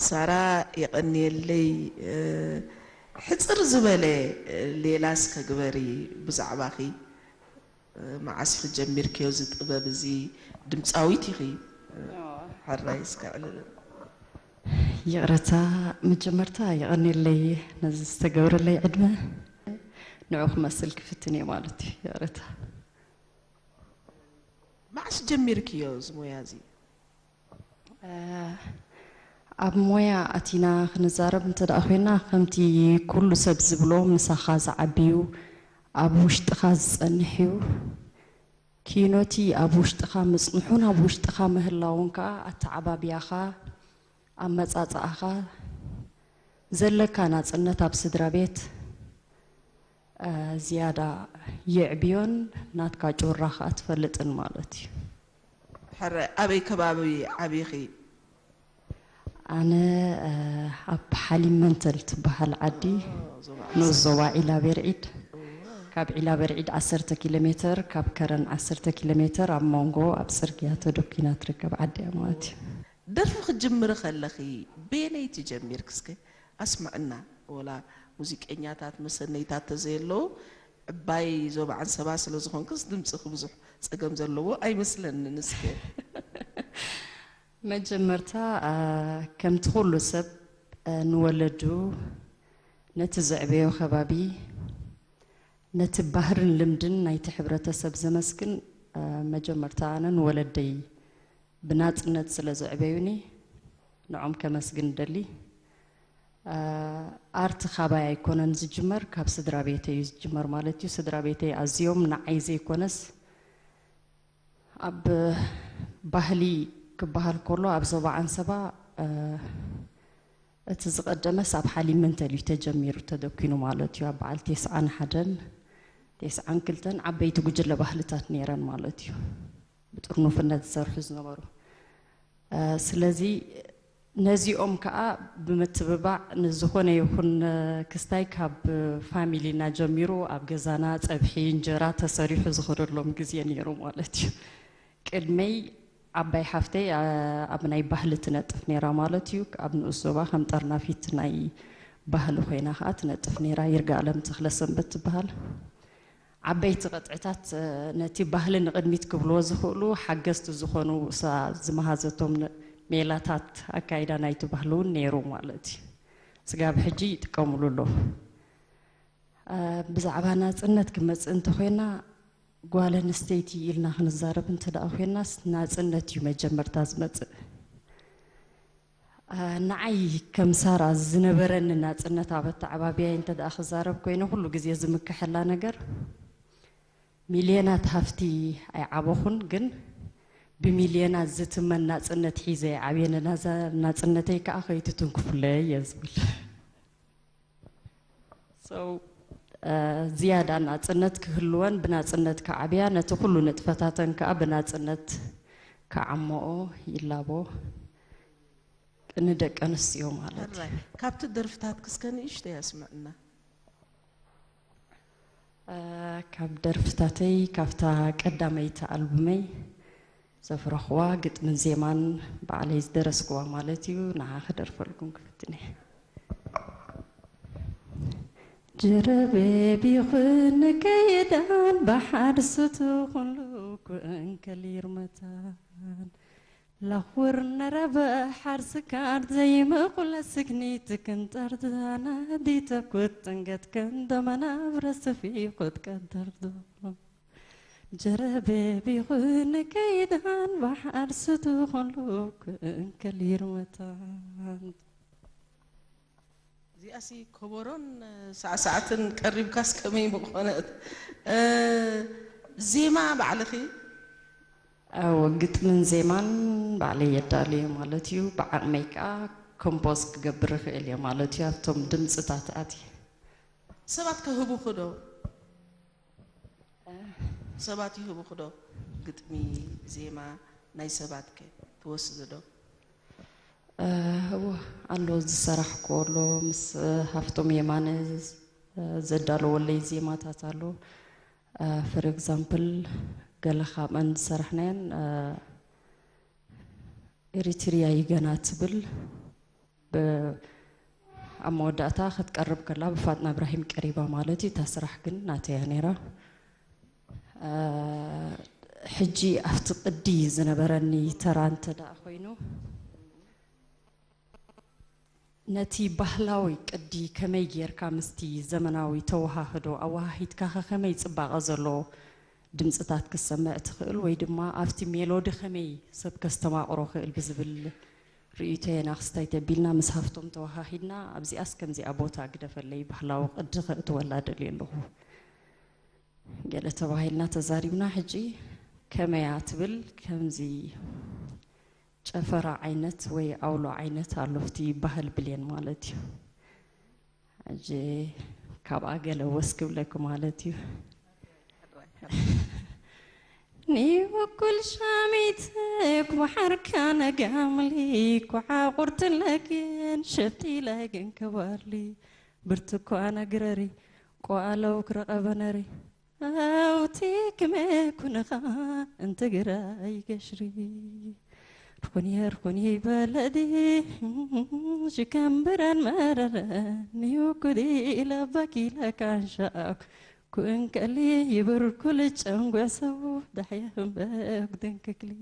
ሳራ፣ የቐንየለይ። እ፣ ሕጽር ዝበለ፣ እ፣ ሌላ እስከ ግበሪ ብዛዕባኺ። እ፣ መዓስ ኢኺ ጀሚርክዮ እዚ ጥበብ እዚ? ድምጻዊት ኢኺ። እ፣ እዎ። ሕራይ እስከ ዕልል። ይቕረታ፣ መጀመርታ የቐንየለይ ነዚ ዝተገብረለይ ዕድመ። ንዑ ክመስል ክፍትን እየ ማለት እዩ። ይቕረታ። መዓስ ጀሚርክዮ እዚ ሞያ እዚ? እ፣ ኣብ ሞያ ኣቲና ክንዛረብ እንተ ደኣ ኮይና፣ ከምቲ ኩሉ ሰብ ዝብሎ፣ ምሳኻ ዝዓብዩ፣ ኣብ ውሽጥኻ ዝጸንሕ እዩ። ኪኖቲ ኣብ ውሽጥኻ ምጽንሑን ኣብ ውሽጥኻ ምህላውን ከኣ፣ ኣተዓባብያኻ፣ ኣመጻጽኣኻ፣ ዘለካ ናጽነት ኣብ ስድራ ቤት፣ እ፣ ዝያዳ የዕብዮን ናትካ ጩራ ከኣ ትፈልጥን ማለት እዩ። ሕረ፣ ኣበይ ከባቢ ዓቢኺ? ኣነ፣ እ፣ ኣብ ሓሊም መንተል ትበሃል ዓዲ፣ ኦ፣ ዞባ ንኡስ ዓሰብ። ዞባ ዒላ ቤርዒድ። እወ። ካብ ዒላ ቤርዒድ ዓሰርተ ኪሎ ሜተር፣ ካብ ከረን ዓሰርተ ኪሎ ሜተር፣ ኣብ መንጎ ኣብ ጽርግያ ተደኲና ትርከብ ዓዲ እያ ማለት እዩ። ደርፊ ክትጅምሪ ከለኺ በየነይቲ ጀሚርኪ? እስከ ኣስምዕና። ወላ ሙዚቀኛታት መሰነይታት ተዘየለዉ፣ ዕባይ ዞባ ዓንሰባ ስለ ዝኾንክስ ድምፅኺ ብዙሕ ፀገም ዘለዎ ኣይመስለንን። እስከ። መጀመርታ፣ አ፣ ከምቲ ኩሉ ሰብ፣ አ፣ ንወለዱ፣ ነቲ ዘዕበዮ ከባቢ፣ ነቲ ባህርን ልምድን ናይቲ ሕብረተሰብ ዘመስግን፣ አ፣ መጀመርታ ኣነ ንወለደይ ብናጽነት ስለ ዘዕበዩኒ ንዖም ከመስግን እደሊ። አ፣ ኣርት ካባይ ኣይኮነን ዝጅመር፣ ካብ ስድራ ቤተይ እዩ ዝጅመር ማለት እዩ። ስድራ ቤተይ ኣዝዮም ንዓይ ዘይኮነስ ኣብ ባህሊ ክበሃል ከሎ ኣብ ዞባ ዓንሰባ፣ አ፣ እቲ ዝቐደመስ ኣብ ሓሊም መንተል እዩ ተጀሚሩ፣ ተደኲኑ ማለት እዩ። ኣብ በዓል ተስዓን ሓደን፣ ተስዓን ክልተን ዓበይቲ ጉጅለ ባህልታት ነይረን ማለት እዩ። ብጥርኑፍነት ዝሰርሑ ዝነበሩ። አ፣ ስለዚ ነዚኦም ከኣ ብምትብባዕ ንዝኾነ ይኹን፣ አ፣ ክስታይ ካብ ፋሚሊና ጀሚሩ ኣብ ገዛና ጸብሒ እንጀራ ተሰሪሑ ዝኸደሎም ግዜ ነይሩ ማለት እዩ። ቅድመይ ዓባይ ሓፍተይ፣ አ፣ ኣብ ናይ ባህሊ ትነጥፍ ነይራ ማለት እዩ። ኣብ ንኡስ ዞባ ከም ጠርናፊት ናይ ባህሊ ኮይና ከኣ ትነጥፍ ነይራ። ይርጋኣለም ተኽለሰንበት ትበሃል። ዓበይቲ ቅጥዕታት፣ እ፣ ነቲ ባህሊ ንቕድሚት ክብልዎ ዝኽእሉ ሓገዝቲ ዝኾኑ እሳ ዝመሃዘቶም ነ-፣ ሜላታት ኣካይዳ ናይቲ ባህሊ እውን ነይሩ ማለት እዩ። ስጋብ ሕጂ ይጥቀሙሉ ኣለዉ። እ፣ ብዛዕባ ናጽነት ክመጽእ እንተኾይና፣ ጓል ኣንስተይቲ ኢልና ክንዛረብ እንተ ደኣ ኮይናስ፣ ናጽነት እዩ መጀመርታ ዝመጽእ። አ፣ ንዓይ ከም ሳራ ዝነበረኒ ናጽነት ኣብ ኣተዓባብያይ እንተ ደኣ ክዛረብ ኮይነ፣ ኩሉ ግዜ ዝምክሐላ ነገር፣ ሚልዮናት ሃፍቲ ኣይዓበኹን፣ ግን ብሚልዮናት ዝትመን ናጽነት ሒዘ እየ ዓብየ። ነዛ ናጽነተይ ከኣ ከይትትንክፉለይ እየ ዝብል። So፣ አ፣ ዝያዳ ናጽነት ክህልወን ብናጽነት ክዓብያ፣ ነቲ ኩሉ ንጥፈታተን ከኣ ብናጽነት ክዓመኦ ይላቦ። ንደቂ ኣንስትዮ ማለት እዩ። ሕራይ፣ ካብቲ ደርፍታትኪ እስከ ንእሽተይ ኣስምዕና። አ፣ ካብ ደርፍታተይ፣ ካብታ ቀዳመይቲ ኣልቡመይ ዘፍረኽዋ፣ ግጥምን ዜማን ባዕለይ ዝደረስክዋ ማለት እዩ፣ ንዓ ክደርፈልኩም ክፍትን እየ። ጀረቤብ ይኹን ከይዳን ብሓድሱ ትኹን ልኩዕን ከሊር መታን ላኹር ነረበ ሓርስካር ዘይመቑለ ስግኒት ክንጠርዳና ዲተኩት ጥንገት ከንደመና ብረስፊ ኹት ቀደርዶ ጀረቤብ ይኹን ከይዳን ብሓድሱ ትኹን ልኩዕን ከሊር መታን። እዚኣሲ ከበሮን ሳዕሳዕትን ቀሪብካስ ከመይ ምኾነት? እ፣ ዜማ ባዕልኺ? ኣዎ፣ ግጥምን ዜማን ባዕለይ የዳልዮ ማለት እዩ። ብዓቕመይ ከኣ ኮምፖዝ ክገብር እኽእል እየ ማለት እዩ፣ ኣብቶም ድምጽታት ኣትየ። ሰባት ከ ህቡኺ ዶ? ሰባት ይህቡኺ ዶ? ግጥሚ፣ ዜማ ናይ ሰባት ከ ትወስዲ ዶ? እ፣ እወ፣ ኣሎ ዝሰራሕክዎ ኣሎ፣ ምስ ሃፍቶም የማነ ዝ-፣ ዘዳለወለይ ዜማታት ኣሎ። እ፣ for example፣ ገለ ካብኣን ዝሰራሕናየን፣ እ፣ ኤሪትሪያ ይገና ትብል ኣብ መወዳእታ ክትቀርብ ከላ ብፋጥና እብራሂም ቀሪባ ማለት እዩ። እታ ስራሕ ግን ናተያ ነይራ። ሕጂ ኣብቲ ቅዲ ዝነበረኒ ተራ እንተ ደኣ ኮይኑ፣ ነቲ ባህላዊ ቅዲ ከመይ ጌርካ ምስቲ ዘመናዊ ተወሃህዶ ኣወሃሂድካ ከ ከመይ ጽባቐ ዘለዎ ድምጽታት ክትሰምዕ ትኽእል፣ ወይ ድማ ኣብቲ ሜሎዲ ከመይ ሰብ ከስተማቕሮ ክእል ብዝብል ርእይቶ ኢና ክስታይ ተቢልና ምስ ሃፍቶም ተወሃሂድና፣ ኣብዚኣስ ከምዚኣ ቦታ ግደፈለይ ባህላዊ ቅዲ ከእትወላ ደልየ ኣለኹ። ገለ ተባሂልና ተዛሪብና። ሕጂ ከመያ ትብል ከምዚ ጨፈራ ዓይነት ወይ ኣውሎ ዓይነት ኣሎ፣ ኣብቲ ባህል ብሌን ማለት እዩ። ሕጂ ካብኣ ገለ ወስ ክብለኪ ማለት እዩ። ኒወኩል ሻሚት ኩሓርካ ነጋምሊ ኩሓ ቁርትን ለግን ሸብቲ ለግን ከባርሊ ብርትኳ ነግረሪ ቆኣለው ክረቐበነሪ ኣውቲ ክመ ኩንኻ እንትግራይ ገሽሪ ርኹንየ ርኹንየ በለዲ ሽከምብረን መረረ ኒወኩዲ ለባኪ ለካንሻኣኩ ኩእንከሊ ይብርኩል ጨንጓ ሰው ዳሕያ ህንበግ ድንክክሊ።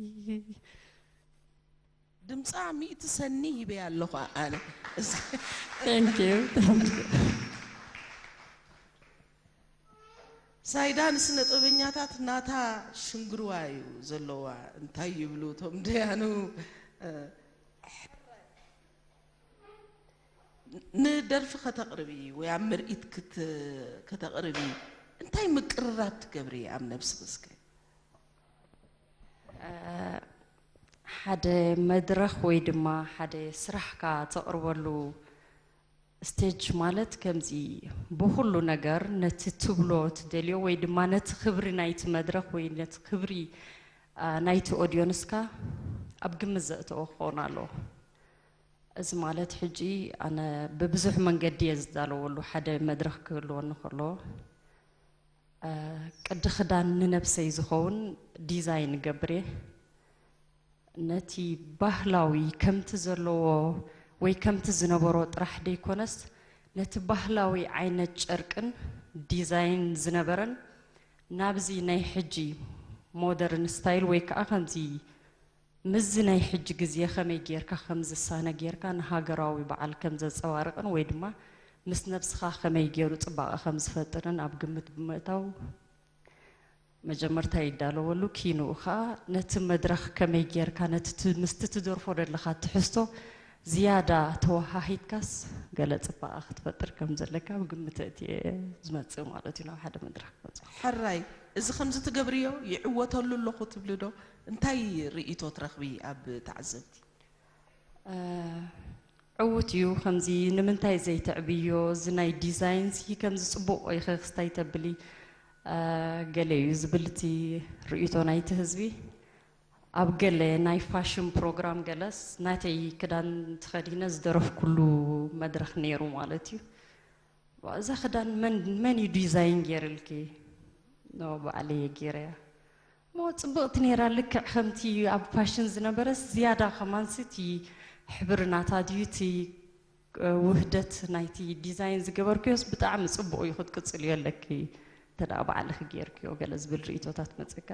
ድምፃ ሚእቲ ሰኒ ሂበያ ኣለኹ ኣነ። Thank you, thank you። ሳይዳ ንስነ ጥበበኛታት ናታ ሽንግርዋ እዩ ዘለዋ። እንታይ ይብሉ እቶም ደያኑ? ንደርፊ ከተቕርቢ ወይ ኣብ ምርኢት ክት- ከተቕርቢ እንታይ ምቅርራብ ትገብሪ ኣብ ነብስኺ እስከ? ሓደ መድረኽ ወይ ድማ ሓደ ስራሕካ ተቕርበሉ ስቴጅ ማለት ከምዚ ብኹሉ ነገር ነቲ ትብሎ ትደልዮ ወይ ድማ ነቲ ክብሪ ናይቲ መድረኽ ወይ ነቲ ክብሪ ናይቲ ኦድዮንስካ ኣብ ግምት ዘእተዎ ክኸውን ኣለዎ። እዚ ማለት ሕጂ ኣነ ብብዙሕ መንገዲ እየ ዝዳለወሉ ሓደ መድረኽ ክህልወኒ ከሎ ቅዲ ክዳን ንነብሰይ ዝኸውን ዲዛይን እገብር እየ። ነቲ ባህላዊ ከምቲ ዘለዎ ወይ ከምቲ ዝነበሮ ጥራሕ ደይኮነስ ነቲ ባህላዊ ዓይነት ጨርቅን ዲዛይን ዝነበረን ናብዚ ናይ ሕጂ ሞደርን ስታይል ወይ ከዓ ከምዚ ምስዚ ናይ ሕጂ ግዜ ከመይ ጌርካ ከም ዝሳነ ጌርካ ንሃገራዊ በዓል ከም ዘንጸባርቕን ወይ ድማ ምስ ነብስኻ ከመይ ገይሩ ጽባቐ ከም ዝፈጥርን ኣብ ግምት ብምእታው መጀመርታ ይዳለወሉ፣ ኪንኡ ኸኣ ነቲ መድረኽ ከመይ ጌርካ ነቲ ት- ምስቲ ትደርፎ ዘለኻ ትሕዝቶ ዝያዳ ተወሃሂድካስ ገለ ጽባቐ ክትፈጥር ከም ዘለካ ኣብ ግምት እየ ዝመጽእ ማለት እዩ ናብ ሓደ መድረኽ ክመጽእ። ሕራይ፣ እዚ ከምዚ ትገብርዮ ይዕወተሉ ኣለኹ ትብሊ ዶ? እንታይ ርእይቶ ትረኽቢ ኣብ ተዓዘብቲ? ዕዉት እዩ። ከምዚ ንምንታይ ዘይተዕብዮ? እዚ ናይ ዲዛይንሲ ከምዚ ጽቡቕ ኢኺ ክስታይ ተብሊ፣ ገለ እዩ ዝብል እቲ ርእይቶ ናይቲ ህዝቢ። ኣብ ገለ ናይ ፋሽን ፕሮግራም ገለስ ናተይ ክዳን ተኸዲነ ዝደረፍኩሉ መድረኽ ነይሩ ማለት እዩ። እዛ ክዳን መን መን እዩ ዲዛይን ገይርልኪ? ኖ ባዕለይ እየ ገይረያ። እሞ ጽብቕቲ ነይራ፣ ልክዕ ከምቲ ኣብ ፋሽን ዝነበረስ ዝያዳ ከማንሲ እቲ ሕብሪ ናታ ድዩ እቲ ውህደት ናይቲ ዲዛይን ዝገበርክዮስ ብጣዕሚ ጽቡቕ እዩ፣ ክትቅጽልዮ ኣለኪ እንተ ደኣ ባዕልኺ ገይርክዮ ገለ ዝብል ርእይቶታት መጸካ።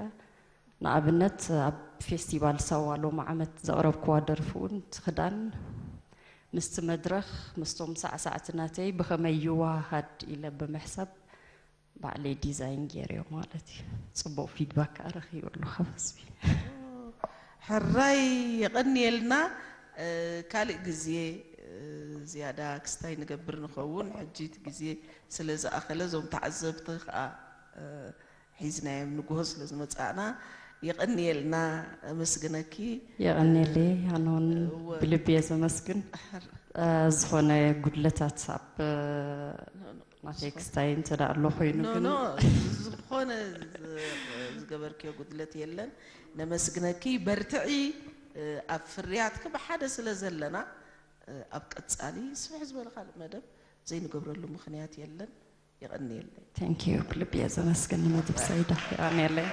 ንኣብነት ኣብ ፌስቲቫል ሳዋ ሎሚ ዓመት ዘቕረብክዋ ደርፊ እውን እቲ ክዳን ምስቲ መድረኽ ምስቶም ሳዕሳዕቲ ናተይ ብኸመይ ይወሃሃድ ኢለ ብምሕሳብ ባዕለይ ዲዛይን ገይረዮ ማለት እዩ። ጽቡቕ ፊድባክ ከኣ ረኺበሉ ካብ ህዝቢ። ሕራይ የቐንየልና። ካልእ ግዜ ዝያዳ ክስታይ ንገብር ንኸውን። ሕጂ እቲ ግዜ ስለ ዝኣኸለ እዞም ተዓዘብቲ ከኣ ሒዝናዮም ንግሆ ስለ ዝመጻእና የቐንየልና። ኣመስግነኪ። የቐንየለይ። ኣነ እውን እወ። ብልቢ እየ ዘመስግን። ዝኾነ ጉድለታት ኣብ ናተይ ክስታይ እንተ ደኣ ኣሎ ኮይኑ ኖ ግን ኖ፣ ዝኾነ ዝ- ዝገበርክዮ ጉድለት የለን። ነመስግነኪ። በርትዒ። ኣብ ፍርያትኪ ብሓደ ስለ ዘለና ኣብ ቀጻሊ ስፍሕ ዝበለ ካልእ መደብ ዘይንገብረሉ ምኽንያት የለን። የቐንየለይ። Thank you፣ ብልቢ እየ ዘመስግን ንመድብ ሳይዳ። የቐንየለይ።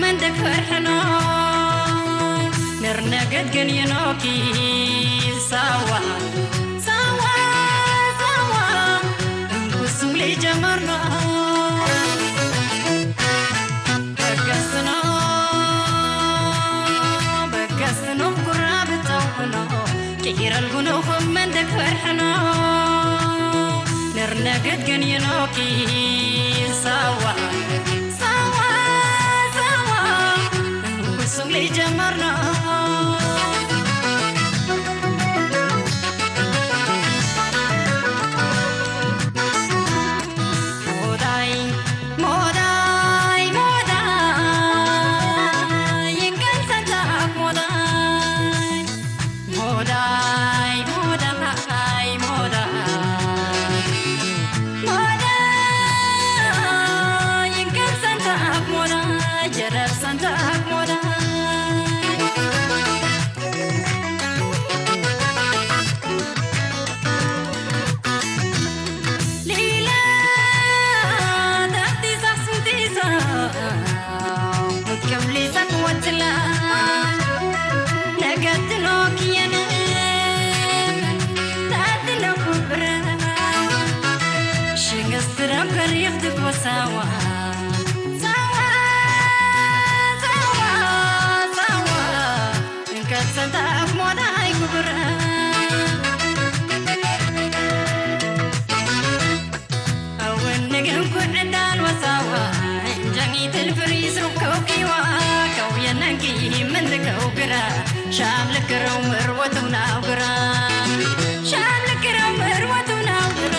እንደክ ፈርሕኖ ንርነገድ ግን ይኖኪ ሳዋ ሳዋ ሳዋ እንኩስም ሊጀመርኖ በገስኖ በገስኖ ኩራ ብተውኖ ኪረልጉኖኹም መንደክ ፈርሕኖ ንርነገድ ግን ይኖኪ ሳዋ ሳዋ ሳዋ እንኩስም ሊጀመርኖ ሞዳይ ሞዳይ ሞዳይ ይንቀል ሰንታክ ሞዳይ ሞዳይ ሞዳይ ሞዳይ ሞዳይ ይንቀል ሰንታክ ሞዳይ ጀረብ ሰንታክ ሞዳይ ሊላ ተኽቲሳ ስንቲሳ ክትከም ሊሳ ክወትላ ነገትኖ ክየነ ታትኖ ኩብራ ሽግስትረም ከሪኽ ትኮሳዋ ሳዋ ሳዋ ሳዋ እንከሰንታ ኣፍሞዳ ኣይጉብራ እውን ንግንኩ ዕዳል ወሳዋ እንጀኒ ትልፍሪ ስሩከው ኪዋ ከው የነንኪ ምን ከው ግራ ሻም ልክረው ምርወትው ናው ግራ ሻም ልክረው ምርወትው ናው ግራ